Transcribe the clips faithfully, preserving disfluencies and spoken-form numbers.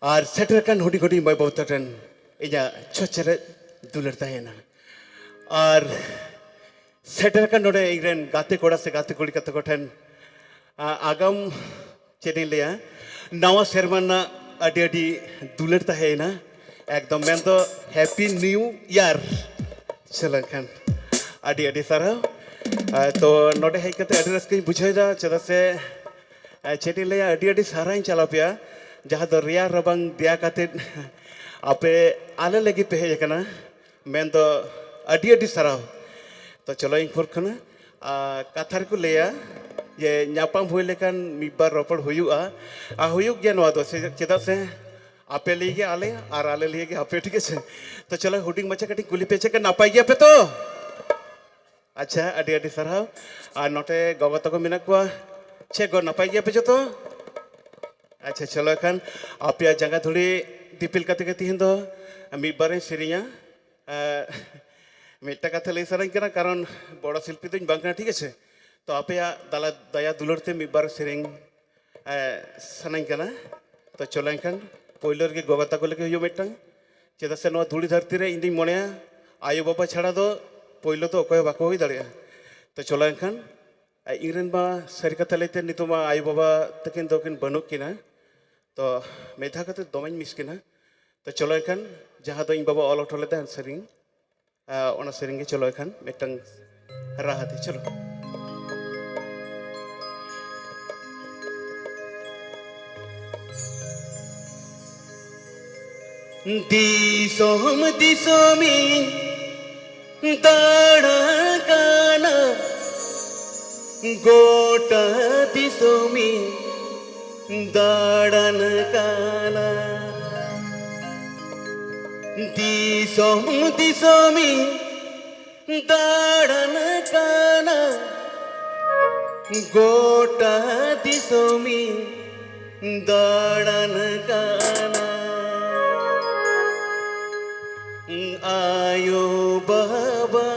ᱟᱨ ᱥᱮᱴᱮᱨ ᱟᱠᱟᱱ ᱦᱩᱰᱤᱧ ᱦᱩᱰᱤᱧ ᱢᱟᱹᱭ ᱵᱟᱹᱵᱩ ᱛᱟᱠᱚ ᱴᱷᱮᱱ ᱤᱧᱟᱹᱜ ᱪᱷᱚᱪ ᱪᱮᱨᱮᱡ ᱫᱩᱞᱟᱹᱲ ᱛᱟᱦᱮᱸᱭᱮᱱᱟ᱾ ᱟᱨ ᱥᱮᱴᱮᱨ ᱟᱠᱟᱱ ᱱᱚᱰᱮ ᱤᱧ ᱨᱮᱱ ᱜᱟᱛᱮ ᱠᱚᱲᱟ ᱥᱮ ᱜᱟᱛᱮ ᱠᱩᱲᱤ ᱛᱟᱠᱚ ᱴᱷᱮᱱ, ᱟ, ᱟᱜᱟᱢ ᱪᱮᱫ ᱤᱧ ᱞᱟᱹᱭᱟ, ᱱᱟᱣᱟ ᱥᱮᱨᱢᱟ ᱨᱮᱱᱟᱜ ᱟᱹᱰᱤ ᱟᱹᱰᱤ ᱫᱩᱞᱟᱹᱲ ᱛᱟᱦᱮᱸᱭᱮᱱᱟ᱾ ᱮᱠᱫᱚᱢ ᱢᱮᱱᱫᱚ ᱦᱮᱯᱤ ᱱᱤᱭᱩ ᱤᱭᱟᱨ᱾ ᱪᱚᱞᱚ ᱮᱱᱠᱷᱟᱱ ᱟᱹᱰᱤ ᱟᱹᱰᱤ ᱥᱟᱨᱦᱟᱣ᱾ ᱟ, ᱛᱚ ᱱᱚᱰᱮ ᱦᱮᱡ ᱠᱟᱛᱮ ᱟᱹᱰᱤ ᱨᱟᱹᱥᱠᱟᱹᱧ ᱵᱩᱡᱷᱟᱹᱣᱮᱫᱟ, ᱪᱮᱫᱟᱜ ᱥᱮ, ᱟ, ᱪᱮᱫ ᱤᱧ ᱞᱟᱹᱭᱟ, ᱟᱹᱰᱤ ᱟᱹᱰᱤ ᱥᱟᱨᱦᱟᱣ ᱤᱧ ᱪᱟᱞ ᱟᱯᱮᱭᱟ, ᱡᱟᱦᱟᱸ ᱫᱚ ᱨᱮᱭᱟᱲ ᱨᱟᱵᱟᱝ ᱫᱮᱭᱟ ᱠᱟᱛᱮ ᱟᱯᱮ ᱟᱞᱮ ᱞᱟᱹᱜᱤᱫ ᱯᱮ ᱦᱮᱡ ᱟᱠᱟᱱᱟ᱾ ᱢᱮᱱᱫᱚ ᱟᱹᱰᱤ ᱟᱹᱰᱤ ᱥᱟᱨᱦᱟᱣ᱾ ᱛᱚ ᱪᱚᱞᱚ ᱤᱧ ᱯᱷᱩᱨ ᱠᱷᱚᱱᱟ᱾ ᱟᱨ ᱠᱟᱛᱷᱟ ᱨᱮᱠᱚ ᱞᱟᱹᱭᱟ ᱡᱮ ᱧᱟᱯᱟᱢ ᱦᱩᱭ ᱞᱮᱠᱷᱟᱱ ᱢᱤᱫ ᱵᱟᱨ ᱨᱚᱯᱚᱲ ᱦᱩᱭᱩᱜᱼᱟ᱾ ᱟᱨ ᱦᱩᱭᱩᱜ ᱜᱮᱭᱟ ᱱᱚᱣᱟ ᱫᱚ, ᱥᱮ-, ᱪᱮᱫᱟᱜ ᱥᱮ ᱟᱯᱮ ᱞᱟᱹᱭ ᱜᱮ ᱟᱞᱮ ᱟᱨ ᱟᱞᱮ ᱞᱟᱹᱭ ᱜᱮ ᱟᱯᱮ, ᱴᱷᱤᱠ ᱟᱪᱷᱮ? ᱛᱚ ᱪᱚᱞᱚ ᱦᱩᱰᱤᱧ ᱢᱟᱪᱷᱟ ᱠᱟᱹᱴᱤᱡ ᱠᱩᱞᱤ ᱯᱮ, ᱪᱮᱫ ᱞᱮᱠᱟ ᱱᱟᱯᱟᱭ ᱜᱮᱭᱟᱯᱮ ᱛᱚ? ᱟᱪᱪᱷᱟ, ᱟᱹᱰᱤ ᱟᱹᱰᱤ ᱥᱟᱨᱦᱟᱣ᱾ ᱟᱨ ᱱᱚᱛᱮ ᱜᱚᱜᱚ ᱛᱟᱠᱚ ᱢᱮᱱᱟᱜ ᱠᱚᱣᱟ᱾ ᱪᱮᱫ ᱜᱚ, ᱱᱟᱯᱟᱭ ᱜᱮᱭᱟᱯᱮ ᱡᱚᱛᱚ? ᱟᱪᱪᱷᱟ, ᱪᱚᱞᱚ ᱮᱱᱠᱷᱟᱱ ᱟᱯᱮᱭᱟᱜ ᱡᱟᱸᱜᱟ ᱫᱷᱩᱲᱤ ᱫᱤᱯᱤᱞ ᱠᱟᱛᱮ ᱜᱮ ᱛᱤᱦᱤᱧ ᱫᱚ ᱢᱤᱫ ᱵᱟᱨᱤᱧ ᱥᱮᱨᱮᱧᱟ᱾ ᱮ, ᱢᱤᱫᱴᱟᱝ ᱠᱟᱛᱷᱟ ᱞᱟᱹᱭ ᱥᱟᱱᱟᱧ ᱠᱟᱱᱟ, ᱠᱟᱨᱚᱱ ᱵᱚᱲᱚ ᱥᱤᱞᱯᱤ ᱫᱚᱧ ᱵᱟᱝ ᱠᱟᱱᱟ, ᱴᱷᱤᱠ ᱟᱪᱷᱮ? ᱛᱚ ᱟᱯᱮᱭᱟᱜ ᱫᱟᱞᱟ-, ᱫᱟᱭᱟ ᱫᱩᱞᱟᱹᱲ ᱛᱮ ᱢᱤᱫ ᱵᱟᱨ ᱥᱮᱨᱮᱧ, ᱮ, ᱥᱟᱱᱟᱧ ᱠᱟᱱᱟ᱾ ᱛᱚ ᱪᱚᱞᱚ ᱮᱱᱠᱷᱟᱱ ᱯᱳᱭᱞᱳ ᱨᱮᱜᱮ ᱜᱚᱜᱚ ᱛᱟᱠᱚ ᱞᱟᱹᱜᱤᱫ ᱦᱩᱭᱩᱜ ᱢᱤᱫᱴᱟᱝ, ᱪᱮᱫᱟᱜ ᱥᱮ ᱱᱚᱣᱟ ᱫᱷᱩᱲᱤ ᱫᱷᱟᱹᱨᱛᱤ ᱨᱮ ᱤᱧ ᱫᱩᱧ ᱢᱚᱱᱮᱭᱟ ᱟᱭᱳ ᱵᱟᱵᱟ ᱪᱷᱟᱲᱟ ᱫᱚ ᱯᱳᱭᱞᱳ ᱫᱚ ᱚᱠᱚᱭ ᱦᱚᱸ ᱵᱟᱠᱚ ᱦᱩᱭ ᱫᱟᱲᱮᱭᱟᱜᱼᱟ᱾ ᱛᱚ ᱪᱚᱞᱚ ᱮᱱᱠᱷᱟᱱ, ᱮ, ᱤᱧ ᱨᱮᱱ ᱢᱟ ᱥᱟᱹᱨᱤ ᱠᱟᱛᱷᱟ ᱞᱟᱹᱭᱛᱮ ᱱᱤᱛᱚᱜ ᱢᱟ ᱟᱭᱳ ᱵᱟᱵᱟ ᱛᱟᱹᱠᱤᱱ ᱫᱚᱠᱤᱱ ᱵᱟᱹᱱᱩᱜ ᱠᱤᱱᱟ᱾ ᱛᱚ ᱢᱤᱫ ᱫᱷᱟᱣ ᱠᱟᱛᱮ ᱫᱚᱢᱮᱧ ᱢᱤᱥ ᱠᱤᱱᱟ᱾ ᱛᱚ ᱪᱚᱞᱚ ᱮᱱᱠᱷᱟᱱ ᱡᱟᱦᱟᱸ ᱫᱚ ᱤᱧ ᱵᱟᱵᱟ ᱚᱞ ᱦᱚᱴᱚ ᱞᱮᱫᱟ ᱥᱮᱨᱮᱧ, ᱟ, ᱚᱱᱟ ᱥᱮᱨᱮᱧ ᱜᱮ ᱪᱚᱞᱚ ᱮᱱᱠᱷᱟᱱ ᱢᱤᱫᱴᱟᱝ ᱨᱟᱦᱟ ᱛᱮ ᱪᱚᱞᱚ᱾ ᱫᱤᱥᱚᱢ ᱫᱤᱥᱚᱢᱤᱧ ᱫᱟᱬᱟ ᱠᱟᱱᱟ, ᱜᱚᱴᱟ ᱫᱤᱥᱚᱢᱤᱧ ᱫᱟᱬᱟᱱ ᱠᱟᱱᱟ᱾ ᱫᱤᱥᱚᱢ ᱫᱤᱥᱚᱢᱤᱧ ᱫᱟᱬᱟᱱ ᱠᱟᱱᱟ, ᱜᱚᱴᱟ ᱫᱤᱥᱚᱢᱤᱧ ᱫᱟᱬᱟᱱ ᱠᱟᱱᱟ᱾ ᱟᱭᱳ ᱵᱟᱵᱟ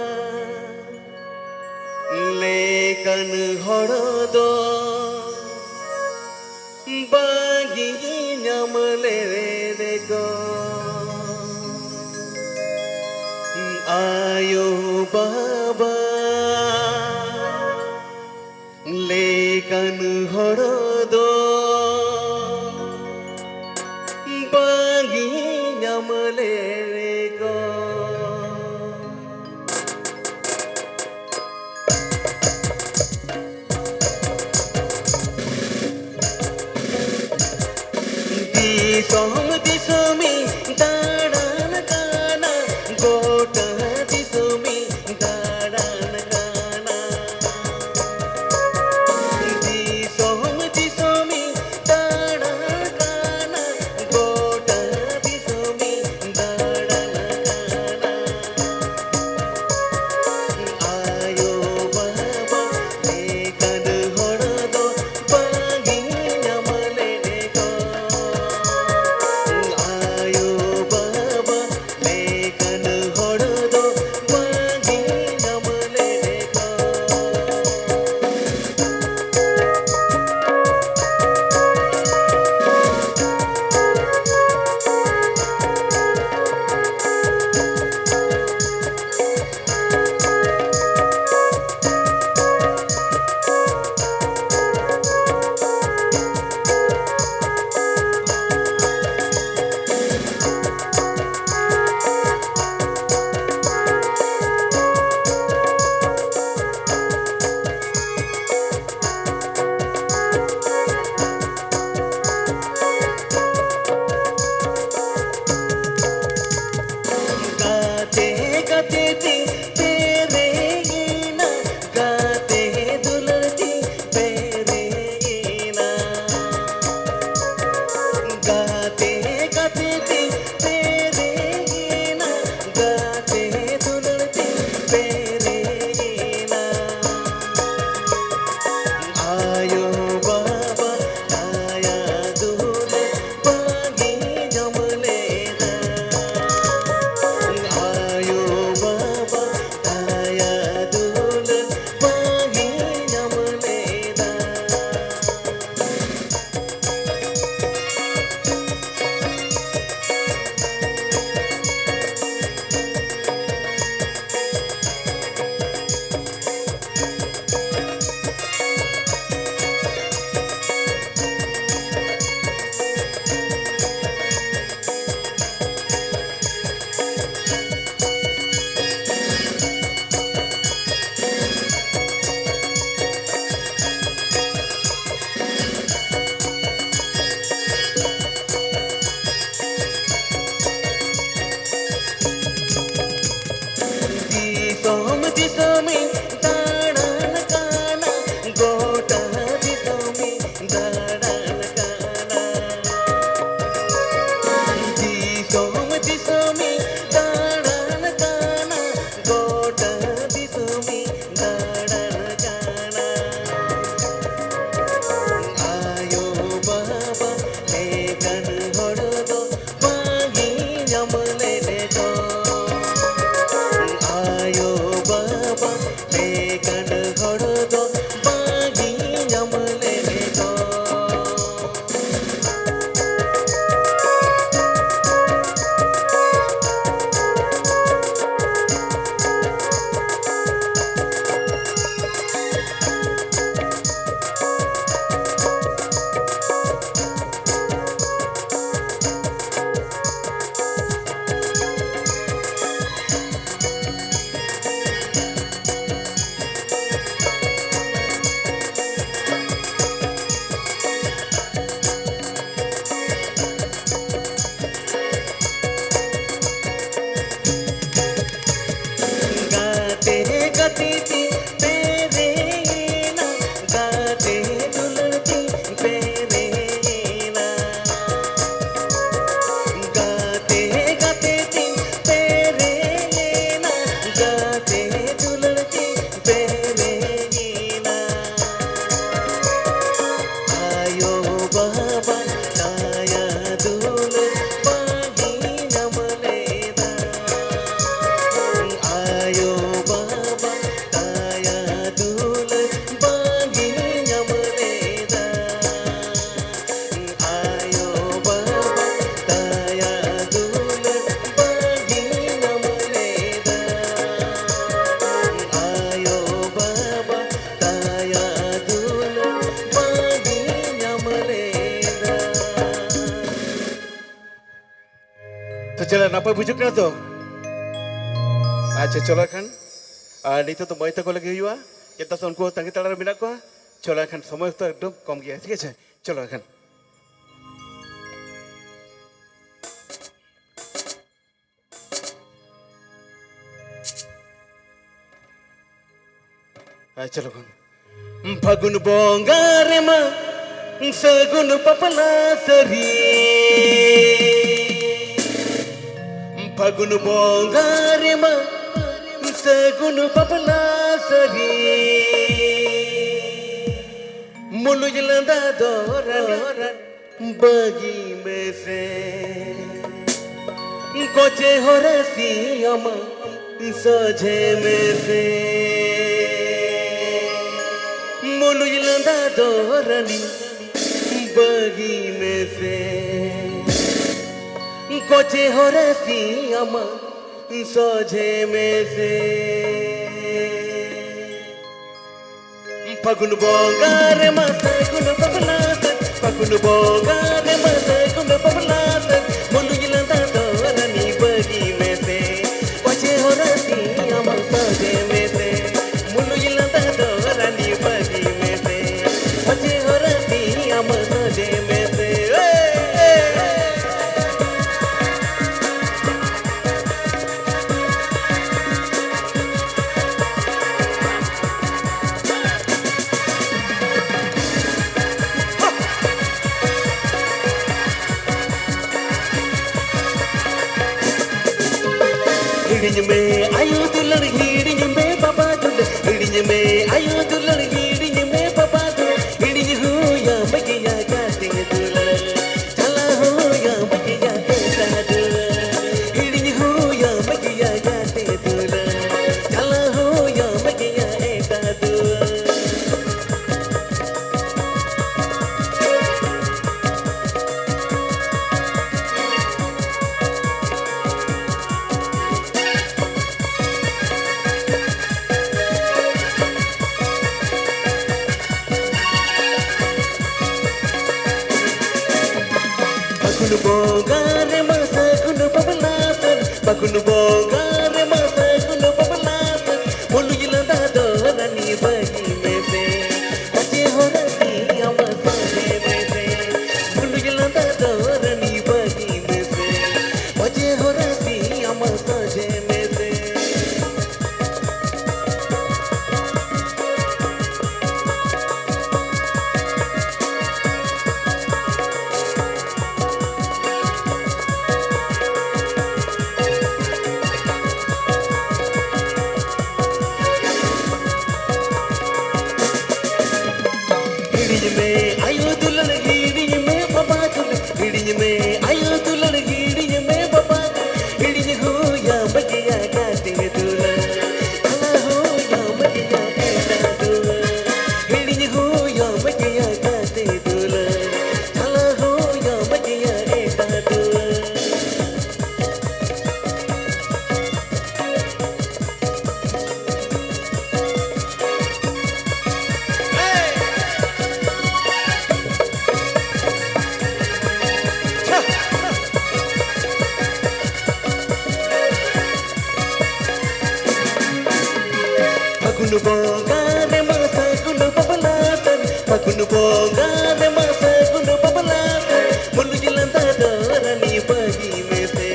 ᱞᱮᱠᱟᱱ ᱦᱚᱲ ᱫᱚ ᱵᱟᱝ ᱤᱧ ᱧᱟᱢ ᱢᱟᱹᱞᱮ ᱨᱮᱠᱚ ᱟᱭᱳ ᱵᱟᱵᱟ ᱞᱮᱠᱟᱱ ᱦᱚᱲ ᱫᱚ ᱵᱟᱝᱤᱧ ᱧᱟᱢ ᱞᱮᱨᱮᱠᱚ᱾ ᱫᱤᱥᱚᱢ ᱫᱤᱥᱚᱢᱤᱧ ᱫᱟᱬᱟᱱ ᱠᱟᱱᱟ, ᱜᱚᱴᱟ ᱫᱤᱥᱚᱢᱤᱧ ᱫᱟᱬᱟᱱ ᱠᱟᱱᱟ᱾ ᱫᱤᱥᱚᱢ ᱫᱤᱥᱚᱢᱤᱧ ᱫᱟᱬᱟᱱ ᱠᱟᱱᱟ, ᱜᱚᱴᱟ ᱫᱤᱥᱚᱢᱤᱧ ᱫᱟᱬᱟᱱ ᱠᱟᱱᱟ᱾ ᱟᱭᱳ ᱵᱟᱵᱟ ᱞᱮᱠᱟᱱ ᱦᱚᱲ ᱫᱚ ᱵᱟᱝᱤᱧ ᱧᱟᱢ ᱞᱮᱫ ᱠᱚ᱾ ᱟᱭᱳ ᱪᱚᱞᱚ, ᱱᱟᱯᱟᱭ ᱵᱩᱡᱷᱟᱹᱜ ᱠᱟᱱᱟ ᱛᱚ? ᱟᱪᱪᱷᱟ, ᱪᱚᱞᱚ ᱮᱱᱠᱷᱟᱱ᱾ ᱟᱨ ᱱᱤᱛᱚᱜ ᱫᱚ ᱢᱟᱹᱭ ᱛᱟᱠᱚ ᱞᱟᱹᱜᱤᱫ ᱦᱩᱭᱩᱜᱼᱟ, ᱪᱮᱫᱟᱜ ᱥᱮ ᱩᱱᱠᱩ ᱦᱚᱸ ᱛᱟᱺᱜᱤ ᱛᱟᱲᱟᱜ ᱨᱮ ᱢᱮᱱᱟᱜ ᱠᱚᱣᱟ᱾ ᱪᱚᱞᱚ ᱮᱱᱠᱷᱟᱱ, ᱥᱚᱢᱚᱭ ᱚᱠᱛᱚ ᱮᱠᱫᱚᱢ ᱠᱚᱢ ᱜᱮᱭᱟ, ᱴᱷᱤᱠ ᱟᱪᱷᱮ? ᱪᱚᱞᱚ ᱮᱱᱠᱷᱟᱱ᱾ ᱟᱪᱪᱷᱟ, ᱞᱚᱜᱚᱱ᱾ ᱯᱷᱟᱹᱜᱩᱱ ᱵᱚᱸᱜᱟ ᱨᱮᱢᱟ ᱥᱟᱹᱜᱩᱱ ᱵᱟᱯᱞᱟ ᱥᱟᱹᱨᱤ᱾ ᱯᱷᱟᱹᱜᱩᱱ ᱵᱚᱸᱜᱟ ᱨᱮᱢᱟ ᱥᱟᱹᱜᱩᱱ ᱵᱟᱯᱞᱟ ᱥᱟᱹᱨᱤ᱾ ᱢᱩᱞᱩᱡ ᱞᱟᱸᱫᱟ ᱫᱚ ᱨᱟᱱᱤ ᱵᱟᱹᱜᱤ ᱢᱮᱥᱮ, ᱠᱚᱪᱮ ᱦᱚᱨᱟᱥᱤ ᱟᱢᱟᱜ ᱥᱚᱡᱷᱮ ᱢᱮᱥᱮ᱾ ᱢᱩᱞᱩᱡ ᱞᱟᱸᱫᱟ ᱫᱚ ᱨᱟᱱᱤ ᱵᱟᱹᱜᱤ ᱢᱮᱥᱮ, ᱠᱚᱪᱮ ᱦᱚᱨᱟᱥᱤ ᱟᱢᱟᱜ ᱥᱚᱡᱷᱮ ᱢᱮᱥᱮ᱾ ᱯᱷᱟᱹᱜᱩᱱ ᱵᱚᱸᱜᱟ ᱨᱮᱢᱟ ᱥᱟᱹᱜᱩᱱ ᱵᱟᱯᱞᱟ ᱥᱟᱹᱛ, ᱯᱷᱟᱹᱜᱩᱱ ᱵᱚᱸᱜᱟ ᱨᱮᱢᱟ ᱥᱟᱹᱜᱩᱱ ᱵᱟᱯᱞᱟ ᱥᱟᱹᱛ, ᱢᱩᱞᱩᱡ ᱞᱟᱸᱫᱟ ᱫᱚ ᱨᱟᱱᱤ ᱵᱟᱹᱜᱤ ᱢᱮᱥᱮ, ᱯᱟᱪᱷᱮ ᱦᱚᱨᱟᱥᱤ ᱟᱢᱟᱜ ᱥᱚᱡᱷᱮ ᱢᱮᱥᱮ, ᱢᱩᱞᱩᱡ ᱞᱟᱸᱫᱟ ᱫᱚ ᱨᱟᱱᱤ ᱵᱟᱹᱜᱤ ᱢᱮᱥᱮ, ᱯᱟᱪᱷᱮ ᱦᱚᱨᱟᱥᱤ ᱟᱢᱟᱜ ᱥᱚᱡᱷᱮ ᱢᱮᱥᱮ᱾ ᱮ, ᱮ, ᱮ᱾ ᱦᱤᱲᱤᱧ ᱢᱮ ᱟᱭᱳ ᱫᱩᱞᱟᱹᱲ, ᱦᱤᱲᱤᱧ ᱢᱮ ᱵᱟᱵᱟ ᱫᱩᱞᱟᱹᱲ, ᱦᱤᱲᱤᱧ ᱢᱮ ᱟᱭᱳ ᱫᱩᱞᱟᱹᱲ, ᱦᱤᱲᱤᱧ ᱢᱮ ᱵᱟᱵᱟ ᱫᱩᱞᱟᱹᱲ, ᱦᱤᱲᱤᱧ ᱦᱩᱭᱟᱢ ᱜᱮᱭᱟ ᱜᱟᱛᱮ ᱫᱩᱞᱟᱹᱲ, ᱪᱟᱞᱟᱣ ᱦᱩᱭᱟᱢ ᱜᱮᱭᱟ ᱮᱴᱟᱜ ᱫᱩᱞᱟᱹᱲ, ᱦᱤᱲᱤᱧ ᱦᱩᱭᱟᱢ ᱜᱮᱭᱟ ᱜᱟᱛᱮ ᱫᱩᱞᱟᱹᱲ, ᱪᱟᱞᱟᱣ ᱦᱩᱭᱟᱢ ᱜᱮᱭᱟ ᱮᱴᱟᱜ ᱫᱩᱞᱟᱹᱲ᱾ ᱯᱷᱟᱹᱜᱩᱱ ᱵᱚᱸᱜᱟ ᱨᱮᱢᱟ ᱥᱟᱹᱜᱩᱱ ᱵᱟᱯᱞᱟ ᱯᱷᱟᱹᱜᱩᱱ ᱵᱚᱸᱜᱟ ᱨᱮᱢᱟ ᱥᱟᱹᱜᱩᱱ ᱵᱟᱯᱞᱟ ᱥᱟᱹᱛ, ᱢᱩᱞᱩᱡ ᱞᱟᱸᱫᱟ ᱫᱚ ᱨᱟᱹᱱᱤ ᱵᱟᱹᱜᱤ ᱢᱮᱥᱮ᱾ ᱯᱟᱪᱮ ᱦᱚᱨᱟᱥᱤ ᱟᱢ ᱥᱚᱡᱷᱮ ᱢᱮᱥᱮ, ᱢᱩᱞᱩᱡ ᱞᱟᱸᱫᱟ ᱫᱚ ᱨᱟᱹᱱᱤ ᱵᱟᱹᱜᱤ ᱢᱮᱥᱮ᱾ ᱯᱟᱪᱮ ᱦᱚᱨᱟᱥᱤ ᱟᱢ ᱥᱚᱡᱷᱮ ᱢᱮᱥᱮ᱾ ᱦᱤᱲᱤᱧ ᱢᱮ ᱟᱭᱳ ᱫᱩᱞᱟᱹᱲ, ᱦᱤᱲᱤᱧ ᱢᱮ ᱵᱟᱵᱟ ᱫᱩᱞᱟᱹᱲ, ᱦᱤᱲᱤᱧ ᱢᱮ ᱟᱭᱳ ᱫᱩᱞᱟᱹᱲ, ᱦᱤᱲᱤᱧ ᱢᱮ ᱵᱟᱵᱟ ᱫᱩᱞᱟᱹᱲ, ᱦᱤᱲᱤᱧ ᱦᱩᱭᱟᱢ ᱜᱮᱭᱟ ᱜᱟᱛᱮ ᱫᱩᱞᱟᱹᱲ, ᱪᱟᱞᱟᱣ ᱦᱩᱭᱟᱢ ᱜᱮᱭᱟ ᱮᱴᱟᱜ ᱫᱩᱞᱟᱹᱲ, ᱦᱤᱲᱤᱧ ᱦᱩᱭᱟᱢ ᱜᱮᱭᱟ ᱜᱟᱛᱮ ᱫᱩᱞᱟᱹᱲ, ᱪᱟᱞᱟᱣ ᱦᱩᱭᱟᱢ ᱜᱮᱭᱟ ᱮᱴᱟᱜ ᱫᱩᱞᱟᱹᱲ᱾ ᱯᱷᱟᱹᱜᱩᱱ ᱵᱚᱸᱜᱟ ᱨᱮᱢᱟ ᱥᱟᱹᱜᱩᱱ ᱵᱟᱯᱞᱟ ᱛᱟᱢ, ᱯᱷᱟᱹᱜᱩᱱ ᱵᱚᱸᱜᱟ ᱨᱮᱢᱟ ᱥᱟᱹᱜᱩᱱ ᱵᱟᱯᱞᱟ ᱛᱟᱢ, ᱢᱩᱞᱩᱡ ᱞᱟᱸᱫᱟ ᱫᱚ ᱨᱟᱹᱱᱤ ᱵᱟᱹᱜᱤ ᱢᱮᱥᱮ᱾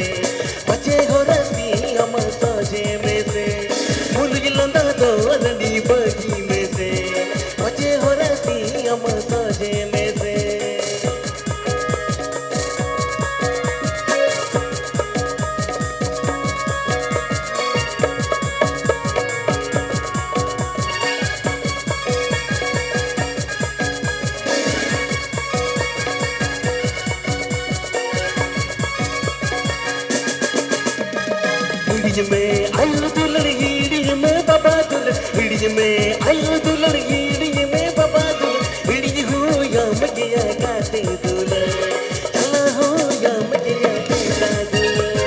ᱯᱟᱪᱮ ᱦᱚᱨᱟᱥᱤ ᱟᱢ ᱥᱚᱡᱷᱮ ᱢᱮᱥᱮ, ᱢᱩᱞᱩᱡ ᱞᱟᱸᱫᱟ ᱫᱚ ᱨᱟᱹᱱᱤ ᱵᱟᱹᱜᱤ ᱢᱮᱥᱮ᱾ ᱯᱟᱪᱮ ᱦᱚᱨᱟᱥᱤ ᱟᱢ ᱥᱚᱡᱷᱮ ᱢᱮᱥᱮ᱾ ᱦᱤᱲᱤᱧ ᱢᱮ ᱟᱭᱳ ᱫᱩᱞᱟᱹᱲ, ᱦᱤᱲᱤᱧ ᱢᱮ ᱵᱟᱵᱟ ᱫᱩᱞᱟᱹᱲ, ᱦᱤᱲᱤᱧ ᱢᱮ ᱟᱭᱳ ᱫᱩᱞᱟᱹᱲ, ᱦᱤᱲᱤᱧ ᱢᱮ ᱵᱟᱵᱟ ᱫᱩᱞᱟᱹᱲ, ᱦᱤᱲᱤᱧ ᱦᱩᱭᱟᱢ ᱜᱮᱭᱟ ᱜᱟᱛᱮ ᱫᱩᱞᱟᱹᱲ, ᱪᱟᱞᱟᱣ ᱦᱩᱭᱟᱢ ᱜᱮᱭᱟ ᱮᱴᱟᱜ ᱫᱩᱞᱟᱹᱲ,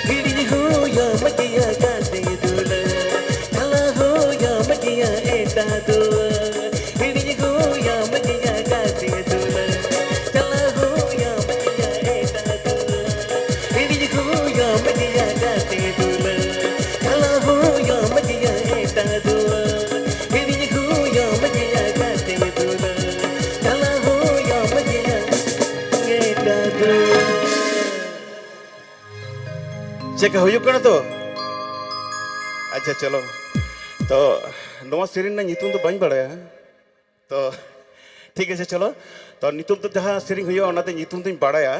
ᱦᱤᱲᱤᱧ ᱦᱩᱭᱟᱢ ᱜᱮᱭᱟ ᱜᱟᱛᱮ ᱫᱩᱞᱟᱹᱲ, ᱪᱟᱞᱟᱣ ᱦᱩᱭᱟᱢ ᱜᱮᱭᱟ ᱮᱴᱟᱜ ᱫᱩᱞᱟᱹᱲ, ᱦᱤᱲᱤᱧ ᱦᱩᱭᱟᱢ ᱜᱮᱭᱟ ᱜᱟᱛᱮ ᱫᱩᱞᱟᱹᱲ, ᱪᱟᱞᱟᱣ ᱦᱩᱭᱟᱢ ᱜᱮᱭᱟ ᱮᱴᱟᱜ ᱫᱩᱞᱟᱹᱲ, ᱦᱤᱲᱤᱧ ᱦᱩᱭᱟᱢ ᱜᱮᱭᱟ ᱪᱮᱫ ᱠᱟ ᱦᱩᱭᱩᱜ ᱠᱟᱱᱟ ᱛᱚ? ᱟᱪᱪᱷᱟ, ᱪᱚᱞᱚ᱾ ᱛᱚ, ᱱᱚᱣᱟ ᱥᱮᱨᱮᱧ ᱨᱮᱱᱟᱜ ᱧᱩᱛᱩᱢ ᱫᱚ ᱵᱟᱹᱧ ᱵᱟᱲᱟᱭᱟ᱾ ᱛᱚ, ᱴᱷᱤᱠ ᱟᱪᱷᱮ, ᱪᱚᱞᱚ᱾ ᱛᱚ, ᱱᱤᱛᱚᱜ ᱫᱚ ᱡᱟᱦᱟᱸ ᱥᱮᱨᱮᱧ ᱦᱩᱭᱩᱜᱼᱟ, ᱚᱱᱟ ᱫᱚ ᱧᱩᱛᱩᱢ ᱫᱚᱧ ᱵᱟᱲᱟᱭᱟ᱾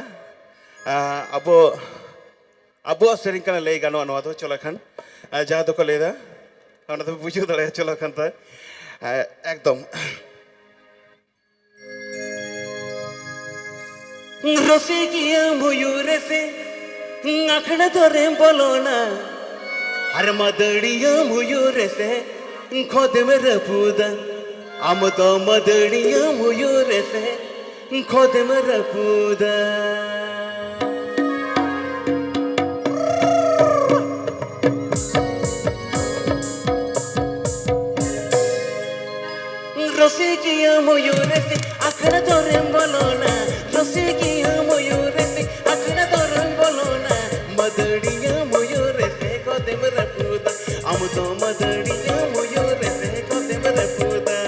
ᱟᱸ, ᱟᱵᱚ, ᱟᱵᱚᱣᱟᱜ ᱥᱮᱨᱮᱧ ᱠᱟᱱᱟ, ᱞᱟᱹᱭ ᱜᱟᱱᱚᱜᱼᱟ ᱱᱚᱣᱟ ᱫᱚ, ᱪᱚᱞᱚ ᱠᱷᱟᱱ᱾ ᱟᱸ, ᱡᱟᱦᱟᱸ ᱫᱚᱠᱚ ᱞᱟᱹᱭᱫᱟ, ᱚᱱᱟ ᱫᱚ ᱵᱩᱡᱷᱟᱹᱣ ᱫᱟᱲᱮᱭᱟᱜᱼᱟ, ᱪᱚᱞᱚ ᱠᱷᱟᱱ ᱛᱟᱭ᱾ ᱟᱸ, ᱮᱠᱫᱚᱢ᱾ ᱨᱚᱥᱤᱠᱤᱭᱟᱹ ᱢᱚᱭᱩᱨ ᱥᱮ ᱟᱠᱷᱲᱟ ᱫᱚᱨᱮᱢ ᱵᱚᱞᱚᱱᱟ, ᱟᱨ ᱢᱟᱹᱫᱟᱹᱲᱤᱭᱟᱹ ᱢᱚᱭᱩᱨ ᱥᱮ ᱠᱷᱚᱫᱮᱢ ᱨᱟᱹᱯᱩᱫᱟ᱾ ᱟᱢ ᱫᱚ ᱢᱟᱹᱫᱟᱹᱲᱤᱭᱟᱹ ᱢᱚᱭᱩᱨ ᱥᱮ ᱠᱷᱚᱫᱮᱢ ᱨᱟᱹᱯᱩᱫᱟ᱾ ᱨᱚᱥᱤᱠᱤᱭᱟᱹ ᱢᱚᱭᱩᱨ ᱥᱮ ᱟᱠᱷᱲᱟ ᱫᱚᱨᱮᱢ ᱵᱚᱞᱚᱱᱟ, ᱨᱚᱥᱤᱠᱤᱭᱟᱹ ᱢᱚᱭᱩᱨ ᱥᱮ ᱟᱠᱷᱲᱟ ᱫᱚᱨᱮᱢ ᱵᱚᱞᱚᱱᱟ, ᱢᱟᱹᱫᱟᱹᱲᱤᱭᱟᱹ ᱢᱚᱭᱩᱨ ᱥᱮ ᱠᱷᱚᱫᱮᱢ ᱨᱟᱹᱯᱩᱫᱟ, ᱟᱢ ᱫᱚ ᱢᱟᱹᱫᱟᱹᱲᱤᱭᱟᱹ ᱢᱚᱭᱩᱨ ᱥᱮ ᱠᱷᱚᱫᱮᱢ ᱨᱟᱹᱯᱩᱫᱟ᱾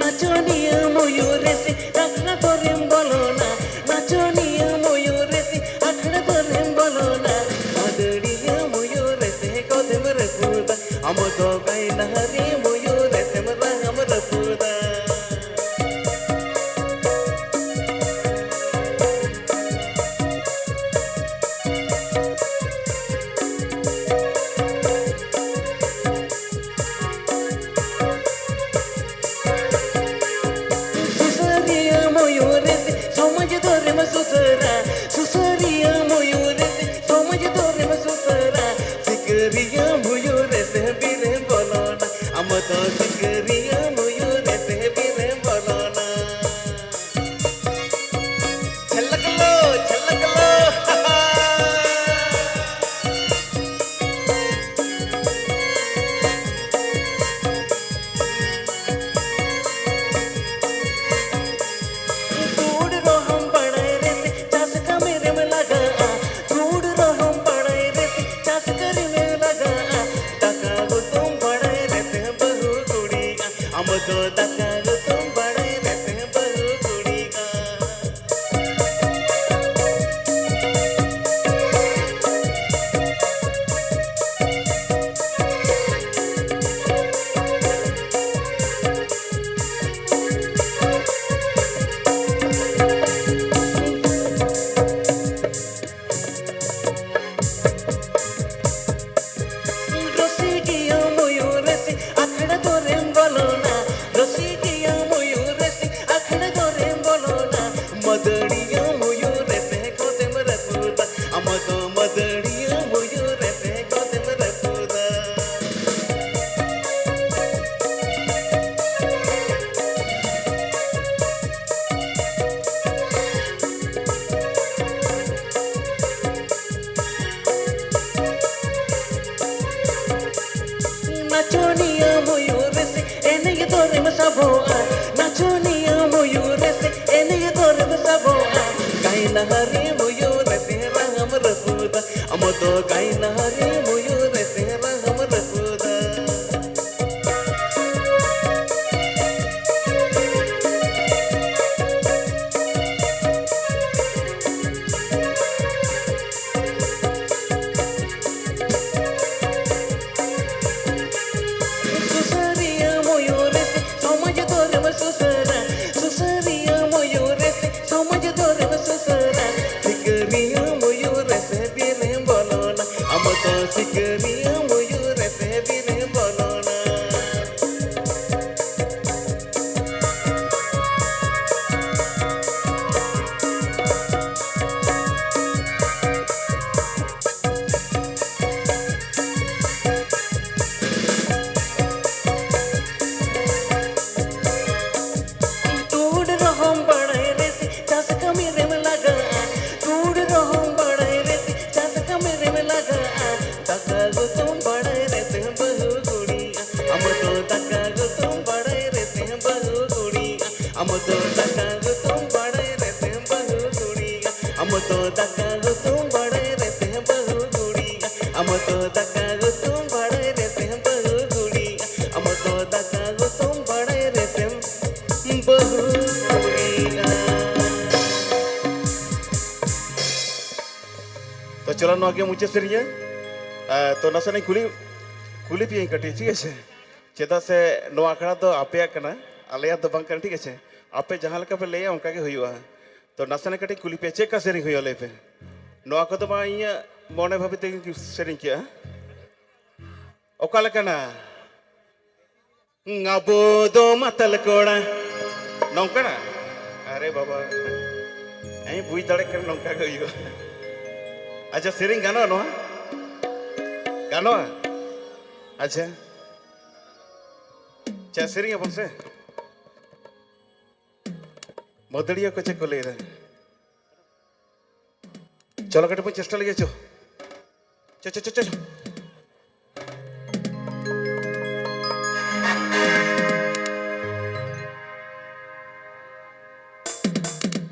ᱱᱟᱪᱚᱱᱤᱭᱟᱹ ᱢᱚᱭᱩᱨ ᱥᱮ ᱟᱠᱷᱲᱟ ᱫᱚᱨᱮᱢ ᱵᱚᱞᱚᱱᱟ, ᱱᱟᱪᱚᱱᱤᱭᱟᱹ ᱢᱚᱭᱩᱨ ᱥᱮ ᱟᱠᱷᱲᱟ ᱫᱚᱨᱮᱢ ᱵᱚᱞᱚᱱᱟ, ᱢᱟᱹᱫᱟᱹᱲᱤᱭᱟᱹ ᱢᱚᱭᱩᱨ ᱥᱮ ᱠᱷᱚᱫᱮᱢ ᱨᱟᱹᱯᱩᱫᱟ, ᱟᱢ ᱫᱚ ᱜᱟᱭᱱᱟᱦᱟᱨᱤ ᱢᱚᱭᱩᱨ ᱥᱮ ᱨᱟᱝ ᱮᱢ ᱨᱟᱹᱯᱩᱫᱟ᱾ ᱥᱩᱥᱟᱹᱨᱤᱭᱟᱹ ᱢᱚᱭᱩᱨ ᱥᱮ ᱥᱚᱢᱟᱡᱽ ᱫᱚᱨᱮᱢ ᱥᱩᱥᱟᱹᱨᱟ, ᱥᱩᱥᱟᱹᱨᱤᱭᱟᱹ ᱢᱚᱭᱩᱨ ᱥᱮ ᱥᱚᱢᱟᱡᱽ ᱫᱚᱨᱮᱢ ᱥᱩᱥᱟᱹᱨᱟ, ᱥᱤᱠᱟᱹᱨᱤᱭᱟᱹ ᱢᱚᱭᱩᱨ ᱥᱮ ᱵᱤᱨᱮᱢ ᱵᱚᱞᱚᱱᱟ, ᱟᱢ ᱫᱚ ᱥᱤᱠᱟᱹᱨᱤᱭᱟᱹ ᱢᱚᱭᱩᱨ ᱥᱮ ᱵᱤᱨᱮᱢ ᱵᱚᱞᱚᱱᱟ᱾ ᱪᱷᱟᱞᱟᱠᱞᱳ, ᱪᱷᱟᱞᱟᱠᱞᱳ᱾ ᱛᱩᱲ ᱨᱚᱦᱚᱢ ᱵᱟᱲᱟᱭ ᱱᱟᱪᱚᱱᱤᱭᱟᱹ ᱢᱚᱭᱩᱨ ᱨᱮᱥᱮ ᱮᱱᱮᱡ ᱫᱚᱨᱮᱢ ᱥᱟᱵᱚᱜᱼᱟ᱾ ᱱᱟᱪᱚᱱᱤᱭᱟᱹ ᱢᱚᱭᱩᱨ ᱨᱮᱥᱮ ᱮᱱᱮᱡ ᱫᱚᱨᱮᱢ ᱥᱟᱵᱚᱜᱼᱟ᱾ ᱠᱟᱭᱱᱟᱦᱟᱨᱤ ᱢᱚᱭᱩᱨ ᱨᱮᱥᱮ ᱨᱟᱦᱟᱢ ᱨᱟᱹᱯᱩᱫᱟ᱾ ᱟᱢ ᱫᱚ ᱠᱟᱭᱱᱟᱦᱟᱨᱤ ᱢᱚᱭᱩᱨ ᱨᱮᱥᱮ ᱨᱟᱦᱟᱢ ᱨᱟᱹᱯᱩᱫᱟ᱾ ᱥᱩᱥᱟᱹᱨᱤᱭᱟᱹ ᱢᱚᱭᱩᱨ ᱨᱮᱥᱮ ᱥᱚᱢᱟᱡᱽ ᱫᱚᱨᱮᱢ ᱥᱩᱥᱟᱹᱨᱟ᱾ ᱥᱩᱥᱟᱹᱨᱤᱭᱟᱹ ᱢᱚᱭᱩᱨ ᱨᱮᱥᱮ ᱥᱚᱢᱟᱡᱽ ᱫᱚᱨᱮᱢ ᱥᱩᱥᱟᱹᱨᱟ᱾ ᱥᱤᱠᱟᱹᱨᱤᱭᱟᱹ ᱢᱚᱭᱩᱨ ᱨᱮᱥᱮ ᱵᱤᱨᱮᱢ ᱵᱚᱞᱚᱱᱟ᱾ ᱟᱢ ᱫᱚ ᱥᱤᱠᱟᱹᱨᱤᱭᱟᱹ ᱢᱚᱭᱩᱨ ᱨᱮᱥᱮ ᱵᱤᱨᱮᱢ ᱵᱚᱞᱚᱱᱟ᱾ ᱛᱩᱲ ᱨᱚᱦᱚᱢ ᱵᱟᱲᱟᱭ ᱨᱮᱥᱮ ᱪᱟᱥ ᱠᱟᱹᱢᱤ ᱨᱮᱢ ᱞᱟᱜᱟᱜᱼᱟ᱾ ᱛᱩᱲ ᱨᱚᱦᱚᱢ ᱵᱟᱲᱟᱭ ᱨᱮᱥᱮ ᱪᱟᱥ ᱠᱟᱹᱢᱤ ᱨᱮᱢ ᱞᱟᱜᱟᱜᱼᱟ᱾ ᱫᱟᱠᱟ ᱩᱛᱩᱢ ᱵᱟᱲᱟᱭ ᱨᱮᱥᱮ ᱵᱟᱹᱦᱩ ᱠᱩᱲᱤ, ᱟᱢ ᱫᱚ ᱫᱟᱠᱟ ᱩᱛᱩᱢ ᱵᱟᱲᱟᱭ ᱨᱮᱥᱮ ᱵᱟᱹᱦᱩ ᱠᱩᱲᱤ, ᱟᱢ ᱫᱚ ᱫᱟᱠᱟ ᱩᱛᱩᱢ ᱵᱟᱲᱟᱭ ᱨᱮᱥᱮ ᱵᱟᱹᱦᱩ ᱠᱩᱲᱤ, ᱟᱢ ᱫᱚ ᱫᱟᱠᱟ ᱩᱛᱩᱢ ᱵᱟᱲᱟᱭ ᱨᱮᱥᱮ ᱵᱟᱹᱦᱩ ᱠᱩᱲᱤ, ᱟᱢ ᱫᱚ ᱫᱟᱠᱟ ᱩᱛᱩᱢ ᱵᱟᱲᱟᱭ ᱨᱮᱥᱮ ᱵᱟᱹᱦᱩ ᱠᱩᱲᱤ, ᱟᱢ ᱫᱚ ᱫᱟᱠᱟ ᱩᱛᱩᱢ ᱵᱟᱲᱟᱭ ᱨᱮᱥᱮ ᱵᱟᱹᱦᱩ ᱠᱩᱲᱤ᱾ ᱛᱚ ᱪᱚᱞᱚ, ᱱᱚᱣᱟ ᱜᱮ ᱢᱩᱪᱟᱹᱫ ᱥᱮᱨᱮᱧ᱾ ᱟᱨ ᱛᱚ ᱱᱟᱥᱮᱱᱟᱜ ᱠᱩᱞᱤ, ᱠᱩᱞᱤ ᱯᱮᱭᱟᱹᱧ ᱠᱟᱹᱴᱤᱡ, ᱴᱷᱤᱠ ᱟᱪᱷᱮ? ᱪᱮᱫᱟᱜ ᱥᱮ ᱱᱚᱣᱟ ᱟᱠᱷᱲᱟ ᱫᱚ ᱟᱯᱮᱭᱟᱜ ᱠᱟᱱᱟ, ᱟᱞᱮᱭᱟᱜ ᱫᱚ ᱵᱟᱝ ᱠᱟᱱᱟ, ᱴᱷᱤᱠ ᱟᱪᱷᱮ? ᱟᱯᱮ ᱡᱟᱦᱟᱸ ᱞᱮᱠᱟ ᱯᱮ ᱞᱟᱹᱭᱟ, ᱚᱱᱠᱟ ᱜᱮ ᱦᱩᱭᱩᱜᱼᱟ᱾ ᱛᱚ ᱱᱟᱥᱮᱱᱟᱜ ᱠᱟᱹᱴᱤᱡ ᱠᱩᱞᱤ ᱯᱮᱭᱟ, ᱪᱮᱫ ᱞᱮᱠᱟ ᱥᱮᱨᱮᱧ ᱦᱩᱭᱩᱜᱼᱟ, ᱞᱟᱹᱭ ᱯᱮ᱾ ᱱᱚᱣᱟ ᱠᱚᱫᱚ ᱢᱟ ᱤᱧᱟᱹᱜ ᱢᱚᱱᱮ ᱵᱷᱟᱵᱤ ᱛᱮᱜᱮᱧ ᱥᱮᱨᱮᱧ ᱠᱮᱜᱼᱟ᱾ ᱚᱠᱟ ᱞᱮᱠᱟᱱᱟ? ᱟᱵᱚ ᱫᱚ ᱢᱟᱛᱟᱞ ᱠᱚᱲᱟ᱾ ᱱᱚᱝᱠᱟᱱᱟ? ᱟᱨᱮ ᱵᱟᱵᱟ, ᱤᱧ ᱵᱩᱡᱽ ᱫᱟᱲᱮᱭᱟᱜ ᱠᱟᱱᱟ, ᱱᱚᱝᱠᱟ ᱜᱮ ᱦᱩᱭᱩᱜᱼᱟ᱾ ᱟᱪᱪᱷᱟ, ᱥᱮᱨᱮᱧ ᱜᱟᱱᱚᱜᱼᱟ ᱱᱚᱣᱟ? ᱜᱟᱱᱚᱜᱼᱟ? ᱟᱪᱪᱷᱟ, ᱟᱪᱪᱷᱟ, ᱥᱮᱨᱮᱧ ᱟᱵᱚᱱ ᱥᱮ᱾ ᱢᱟᱹᱫᱟᱹᱲᱤᱭᱟᱹ ᱠᱚ ᱪᱮᱫ ᱠᱚ ᱞᱟᱹᱭ ᱮᱫᱟ? ᱪᱚᱞᱚ ᱠᱟᱹᱴᱤᱡ ᱵᱚᱱ ᱪᱮᱥᱴᱟ ᱞᱮᱜᱮ, ᱪᱚ᱾ ᱪᱚ, ᱪᱚ, ᱪᱚ, ᱪᱚ, ᱪᱚ᱾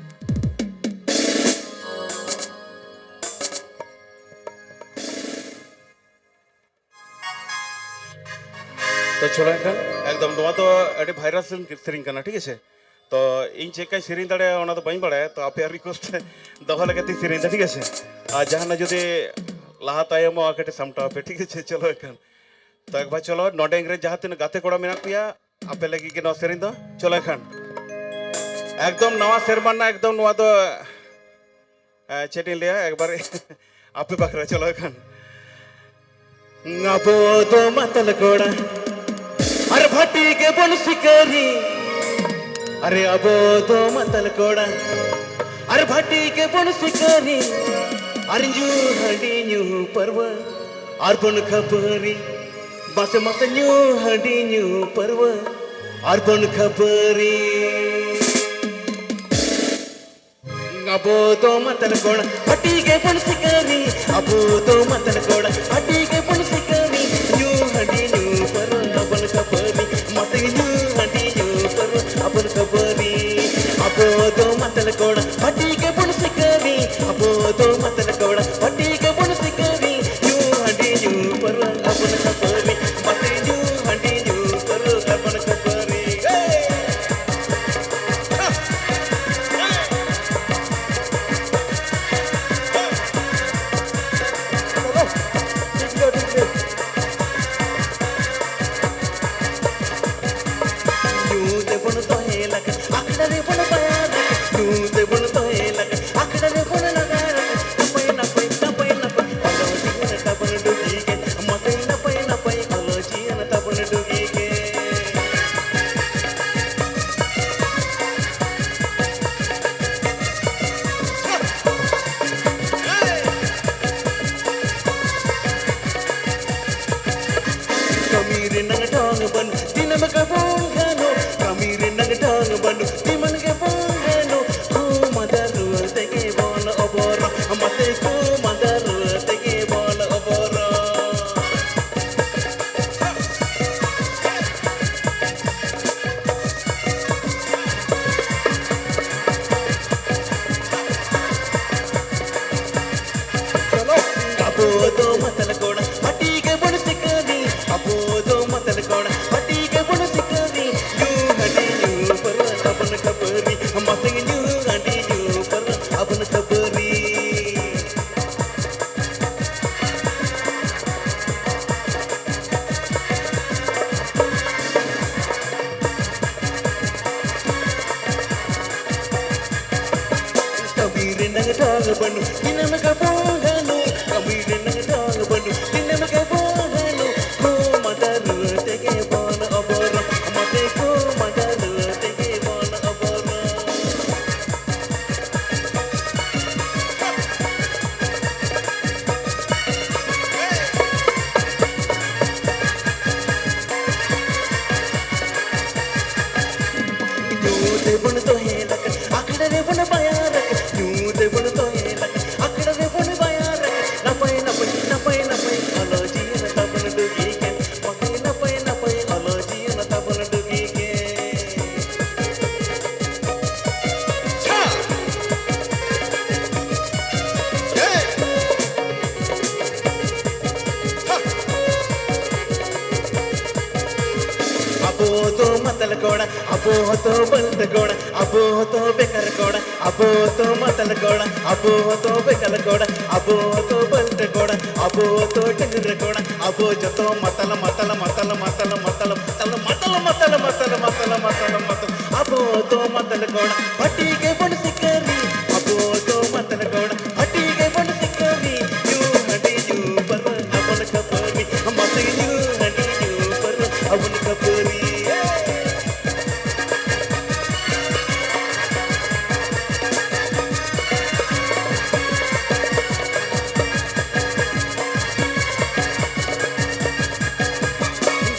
ᱛᱚ ᱪᱚᱞᱚ ᱮᱱᱠᱷᱟᱱ, ᱮᱠᱫᱚᱢ ᱱᱚᱣᱟ ᱫᱚ ᱟᱹᱰᱤ ᱵᱷᱟᱭᱨᱟᱞ ᱥᱮᱨᱮᱧ ᱠᱟᱱᱟ, ᱴᱷᱤᱠ ᱟᱪᱷᱮ? ᱛᱚ ᱤᱧ ᱪᱮᱫ ᱞᱮᱠᱟᱧ ᱥᱮᱨᱮᱧ ᱫᱟᱲᱮᱭᱟᱜᱼᱟ ᱚᱱᱟ ᱫᱚ ᱵᱟᱹᱧ ᱵᱟᱲᱟᱭᱟ, ᱛᱚ ᱟᱯᱮᱭᱟᱜ ᱨᱤᱠᱩᱭᱮᱥᱴ ᱫᱚᱦᱚ ᱞᱮᱠᱟᱛᱮᱧ ᱥᱮᱨᱮᱧ ᱫᱟ, ᱴᱷᱤᱠ ᱟᱪᱷᱮ? ᱟᱨ ᱡᱟᱦᱟᱱᱟᱜ ᱡᱩᱫᱤ ᱞᱟᱦᱟ ᱛᱟᱭᱚᱢᱚᱜᱼᱟ ᱠᱟᱹᱴᱤᱡ ᱥᱟᱢᱴᱟᱣ ᱯᱮ, ᱴᱷᱤᱠ ᱟᱪᱷᱮ? ᱪᱚᱞᱚ ᱮᱱᱠᱷᱟᱱ, ᱛᱚ ᱮᱠᱵᱟᱨ ᱪᱚᱞᱚ, ᱱᱚᱰᱮ ᱨᱮ ᱡᱟᱦᱟᱸ ᱛᱤᱱᱟᱹᱜ ᱜᱟᱛᱮ ᱠᱚᱲᱟ ᱢᱮᱱᱟᱜ ᱯᱮᱭᱟ, ᱟᱯᱮ ᱞᱟᱹᱜᱤᱫ ᱜᱮ ᱱᱚᱣᱟ ᱥᱮᱨᱮᱧ ᱫᱚ᱾ ᱪᱚᱞᱚ ᱮᱱᱠᱷᱟᱱ, ᱮᱠᱫᱚᱢ ᱱᱟᱣᱟ ᱥᱮᱨᱢᱟ ᱨᱮᱱᱟᱜ ᱮᱠᱫᱚᱢ ᱱᱚᱣᱟ ᱫᱚ ᱮ, ᱪᱮᱫ ᱤᱧ ᱞᱟᱹᱭᱟ, ᱮᱠᱵᱟᱨ ᱟᱯᱮ ᱵᱟᱠᱷᱨᱟ᱾ ᱪᱚᱞᱚ ᱮᱱᱠᱷᱟᱱ, ᱟᱵᱚ ᱫᱚ ᱢᱟᱛᱟᱞ ᱠᱚᱲᱟ, ᱟᱨ ᱵᱷᱟᱴᱤ ᱜᱮᱵᱚᱱ ᱥᱤᱠᱟᱹᱨᱤ᱾ ᱟᱨᱮ ᱟᱵᱚ ᱫᱚ ᱢᱟᱛᱟᱞ ᱠᱚᱲᱟ, ᱟᱨ ᱵᱷᱟᱴᱤ ᱜᱮᱵᱚᱱ ᱥᱤᱠᱟᱹᱨᱤ᱾ ᱟᱨ ᱧᱩ ᱦᱟᱺᱰᱤ ᱧᱩ ᱯᱟᱹᱨᱣᱟᱹ, ᱟᱨ ᱵᱚᱱ ᱠᱷᱟᱹᱯᱟᱹᱨᱤ᱾ ᱢᱟᱥᱮ ᱢᱟᱥᱮ ᱧᱩ ᱦᱟᱺᱰᱤ ᱧᱩ ᱯᱟᱹᱨᱣᱟᱹ, ᱟᱨ ᱵᱚᱱ ᱠᱷᱟᱹᱯᱟᱹᱨᱤ᱾ ᱟᱵᱚ ᱫᱚ ᱢᱟᱛᱟᱞ ᱠᱚᱲᱟ, ᱦᱟᱹᱴᱤ ᱜᱮᱵᱚᱱ ᱥᱤᱠᱟᱹᱨᱤ᱾ ᱟᱵᱚ ᱫᱚ ᱢᱟᱛᱟᱞ ᱠᱚᱲᱟ, ᱦᱟᱹᱴᱤ ᱜᱮᱵᱚᱱ ᱥᱤᱠᱟᱹᱨᱤ᱾ ᱧᱩ ᱦᱟᱺᱰᱤ ᱧᱩ ᱯᱟᱹᱨᱣᱟᱹ ᱟᱵᱚᱱ ᱠᱷᱟᱹᱯᱟᱹᱨᱤ᱾ ᱢᱟᱥᱮ ᱧᱩ ᱦᱟᱺᱰᱤ ᱧᱩ ᱯᱟᱹᱨᱣᱟᱹ ᱟᱵᱚᱱ ᱠᱷᱟᱹᱯᱟᱹᱨᱤ᱾ ᱟᱵᱚ ᱫᱚ ᱢᱟᱛᱟᱞ ᱠᱚᱲᱟ, ᱦᱟᱹᱴᱤ ᱜᱮᱵᱚᱱ ᱥᱤᱠᱟᱹᱨᱤ᱾ ᱟᱵᱚ ᱫᱚ ᱢᱟᱛᱟᱞ ᱠᱚᱲᱟ, ᱦᱟᱹᱴᱤ ᱜᱮᱵᱚᱱ ᱥᱤᱠᱟᱹᱨᱤ᱾ ᱧᱩ ᱦᱟᱺᱰᱤ ᱧᱩ ᱯᱟᱹᱨᱣᱟᱹ ᱟᱵᱚᱱ ᱠᱷᱟᱹᱯᱟᱹᱨᱤ᱾ ᱢᱟᱥᱮ ᱧᱩ ᱦᱟᱺᱰᱤ ᱧᱩ ᱯᱟᱹᱨᱣᱟᱹ ᱟᱵᱚᱱ ᱠᱷᱟᱹᱯᱟᱹᱨᱤ᱾ ᱦᱮ! ᱧᱩ ᱛᱮᱵᱚᱱ ᱛᱚᱦᱮ ᱞᱟᱠᱟ, ᱟᱠᱷᱲᱟ ᱨᱮᱵᱚᱱ ᱵᱟᱭᱟ ᱞᱟᱠᱟ᱾ ᱧᱩ ᱛᱮᱵᱚᱱ ᱛᱚᱦᱮ ᱞᱟᱠᱟ, ᱟᱠᱷᱲᱟ ᱨᱮᱵᱚᱱ ᱞᱟᱜᱟ ᱞᱟᱠᱟ᱾ ᱱᱟᱯᱟᱭ ᱱᱟᱯᱟᱭ, ᱱᱟᱯᱟᱭ ᱱᱟᱯᱟᱭ, ᱚᱞᱚᱜ ᱡᱤᱭᱚᱱ ᱛᱟᱵᱚᱱ ᱰᱩᱜᱤ ᱜᱮ᱾ ᱢᱟᱥᱮ ᱱᱟᱯᱟᱭ ᱱᱟᱯᱟᱭ, ᱚᱞᱚᱜ ᱡᱤᱭᱚᱱ ᱛᱟᱵᱚᱱ ᱰᱩᱜᱤ ᱜᱮ᱾ ᱠᱟᱹᱢᱤ ᱨᱮᱱᱟᱜ ᱰᱷᱚᱝ ᱵᱟᱹᱱᱩᱜ, ᱫᱤᱱᱟᱹᱢ ᱜᱮᱵᱚᱱ ᱜᱷᱟᱱᱚ᱾ ᱠᱟᱹᱢᱤ ᱨᱮᱱᱟᱜ ᱰᱷᱚᱝ ᱵᱟᱹᱱᱩᱜ, ᱫᱤᱱᱟᱹᱢ ᱜᱮᱵᱚᱱ ᱜᱷᱟᱱᱚ᱾ ᱠᱷᱩ ᱢᱟᱸᱫᱟ ᱨᱩᱣᱟᱹ ᱛᱮᱜᱮ ᱵᱚᱱ ᱚᱵᱚᱨᱚ, ᱢᱟᱥᱮ ᱠᱷᱩ ᱢᱟᱸᱫᱟ ᱨᱩᱣᱟᱹ ᱛᱮᱜᱮ ᱵᱚᱱ ᱚᱵᱚᱨᱚ᱾ ᱪᱚᱞᱚ, ᱟᱵᱚ ᱫᱚ ᱢᱟᱛᱟᱞ ᱠᱚᱲᱟ, ᱦᱟᱹᱴᱤ ᱜᱮᱵᱚᱱ ᱥᱤᱠᱟᱹᱨᱤ᱾ ᱟᱵᱚ ᱫᱚ ᱢᱟᱛᱟᱞ ᱠᱚᱲᱟ, ᱨᱮᱱᱟᱜ ᱰᱟᱝ ᱵᱟᱹᱱᱩᱜ, ᱫᱤᱱᱟᱹᱢ ᱜᱮ ᱵᱚᱱ ᱜᱟᱱᱚᱜ᱾ ᱠᱟᱹᱢᱤ ᱨᱮᱱᱟᱜ ᱰᱟᱝ ᱵᱟᱹᱱᱩᱜ, ᱫᱤᱱᱟᱹᱢ ᱜᱮ ᱵᱚᱱ ᱜᱟᱱᱚᱜ᱾ ᱠᱚ ᱢᱟᱫᱟᱨ ᱛᱮᱜᱮ ᱵᱚᱱ ᱚᱵᱚᱨ, ᱢᱟᱛᱮ ᱠᱚ ᱢᱟᱫᱟᱨ ᱛᱮᱜᱮ ᱵᱚᱱ ᱚᱵᱚᱨ᱾ ᱧᱩ ᱛᱮᱵᱚᱱ ᱛᱚᱦᱮᱞ ᱟᱠᱟᱱ, ᱟᱠᱷᱲᱟ ᱨᱮᱵᱚᱱ ᱵᱟᱭᱟᱨ ᱟᱠᱟᱱ, ᱧᱩ ᱛᱮᱵᱚᱱ ᱛᱚᱦᱮᱞ ᱟᱠᱟᱱ, ᱟᱠᱷᱲᱟ ᱨᱮᱵᱚᱱ ᱵᱟᱭᱟᱨ ᱟᱠᱟᱱ᱾ ᱱᱟᱯᱟᱭ, ᱱᱟᱯᱟᱭ, ᱱᱟᱯᱟᱭ, ᱱᱟᱯᱟᱭ, ᱚᱞᱚᱜ ᱡᱤᱭᱚᱱ ᱛᱟᱵᱚᱱ ᱰᱩᱜᱤ ᱜᱮ᱾ ᱱᱟᱯᱟᱭ, ᱱᱟᱯᱟᱭ, ᱱᱟᱯᱟᱭ, ᱚᱞᱚᱜ ᱡᱤᱭᱚᱱ ᱛᱟᱵᱚᱱ ᱰᱩᱜᱤ ᱜᱮ᱾ ᱪᱷᱟ! ᱦᱮ! ᱦᱟ! ᱟᱵᱚ ᱫᱚ ᱢᱟᱛᱟᱞ ᱠᱚᱲᱟ, ᱟᱵᱚ ᱦᱚᱸᱛᱚ ᱵᱟᱹᱞᱴ ᱠᱚᱲᱟ, ᱟᱵᱚ ᱦᱚᱸᱛᱚ ᱵᱮᱠᱟᱨ ᱠᱚᱲᱟ, ᱟᱵᱚ ᱦᱚᱸᱛᱚ ᱢᱟᱛᱟᱞ ᱠᱚᱲᱟ, ᱟᱵᱚ ᱦᱚᱸᱛᱚ ᱵᱮᱠᱟᱨ ᱠᱚᱲᱟ, ᱟᱵᱚ ᱦᱚᱸᱛᱚ ᱵᱟᱹᱞᱴ ᱠᱚᱲᱟ, ᱟᱵᱚ ᱦᱚᱸᱛᱚ ᱰᱟᱺᱜᱽᱨᱟᱹ ᱠᱚᱲᱟ, ᱟᱵᱚ ᱡᱚᱛᱚ ᱢᱟᱛᱟᱞ, ᱢᱟᱛᱟᱞ, ᱢᱟᱛᱟᱞ, ᱢᱟᱛᱟᱞ, ᱢᱟᱛᱟᱞ, ᱢᱟᱛᱟᱞ, ᱢᱟᱛᱟᱞ, ᱢᱟᱛᱟᱞ, ᱢᱟᱛᱟᱞ, ᱢᱟᱛᱟᱞ, ᱢᱟᱛᱟᱞ, ᱟᱵᱚ ᱫᱚ ᱢᱟᱛᱟᱞ ᱠᱚᱲᱟ, ᱵᱷᱟᱹᱴᱤ ᱜᱮᱵᱚᱱ ᱥᱤᱠᱟᱹᱨᱤ, ᱟᱵᱚ ᱫᱚ ᱢᱟᱛᱟᱞ ᱠᱚᱲᱟ, ᱵᱷᱟᱹᱴᱤ ᱜᱮᱵᱚᱱ ᱥᱤᱠᱟᱹᱨᱤ, ᱧᱩ ᱦᱟᱺᱰᱤ ᱧᱩ ᱯᱟᱹᱨᱣᱟᱹ ᱟᱵᱚᱱ ᱠᱷᱟᱹᱯᱟᱹᱨᱤ, ᱢᱟᱥᱮ ᱧᱩ ᱦᱟᱺᱰᱤ ᱧᱩ ᱯᱟᱹᱨᱣᱟᱹ ᱟᱵᱚᱱ ᱠᱷᱟᱹᱯᱟᱹᱨᱤ᱾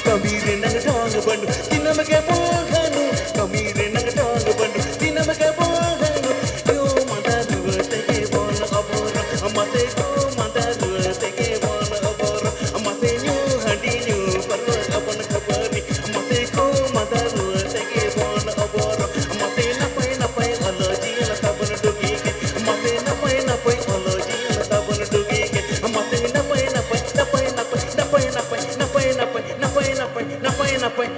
ᱠᱟᱹᱢᱤ ᱨᱮᱱᱟᱜ ᱰᱷᱚᱝ ᱵᱟᱹᱱᱩᱜ, ᱫᱤᱱᱟᱹᱢ ᱜᱮ ᱵᱚᱱ ᱦᱟᱹᱱᱩ᱾ ᱠᱟᱹᱢᱤ ᱨᱮᱱᱟᱜ ᱰᱷᱚᱝ ᱵᱟᱹᱱᱩᱜ, ᱫᱤᱱᱟᱹᱢ ᱜᱮ ᱵᱚᱱ ᱦᱟᱹᱱᱩ᱾ ᱧᱩ ᱢᱟᱸᱫᱟ ᱨᱩᱣᱟᱹ ᱛᱮᱜᱮ ᱵᱚᱱ ᱚᱵᱚᱨ, ᱢᱟᱥᱮ ᱧᱩ ᱢᱟᱸᱫᱟ ᱨᱩᱣᱟᱹ ᱛᱮᱜᱮ ᱵᱚᱱ ᱚᱵᱚᱨ, ᱢᱟᱥᱮ ᱧᱩ ᱦᱟᱺᱰᱤ ᱧᱩ ᱯᱟᱹᱨᱣᱟᱹ ᱟᱵᱚᱱ ᱠᱷᱟᱹᱯᱟᱹᱨᱤ, ᱢᱟᱥᱮ ᱠᱚ ᱢᱟᱸᱫᱟ ᱨᱩᱣᱟᱹ ᱛᱮᱜᱮ ᱵᱚᱱ ᱚᱵᱚᱨ, ᱢᱟᱥᱮ ᱱᱟᱯᱟᱭ ᱱᱟᱯᱟᱭ ᱚᱞᱚᱜ ᱡᱤᱭᱚᱱ ᱛᱟᱵᱚᱱ ᱰᱩᱜᱤ ᱜᱮ, ᱢᱟᱥᱮ ᱱᱟᱯᱟᱭ ᱱᱟᱯᱟᱭ ᱚᱞᱚᱜ ᱡᱤᱭᱚᱱ ᱛᱟᱵᱚᱱ ᱰᱩᱜᱤ ᱜᱮ, ᱢᱟᱥᱮ ᱱᱟᱯᱟᱭ ᱱᱟᱯᱟᱭ, ᱱᱟᱯᱟᱭ ᱱᱟᱯᱟᱭ, ᱱᱟᱯᱟᱭ ᱱᱟᱯᱟᱭ, ᱱᱟᱯᱟᱭ ᱱᱟᱯᱟᱭ, ᱱᱟᱯᱟᱭ ᱱᱟᱯᱟᱭ, ᱱᱟᱯᱟᱭ ᱱᱟᱯᱟᱭ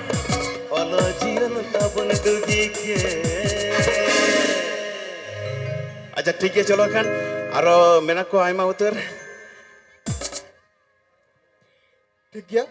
ᱚᱞᱚᱜ ᱡᱤᱭᱚᱱ ᱛᱟᱵᱚᱱ ᱰᱩᱜᱤ ᱜᱮ᱾ ᱟᱪᱪᱷᱟ, ᱴᱷᱤᱠ ᱜᱮᱭᱟ, ᱪᱚᱞᱚ ᱠᱷᱟᱱ ᱟᱨᱚ ᱢᱮᱱᱟᱜ ᱠᱚᱣᱟ ᱟᱭᱢᱟ ᱩᱛᱟᱹᱨ᱾ ᱴᱷᱤᱠ ᱜᱮᱭᱟ,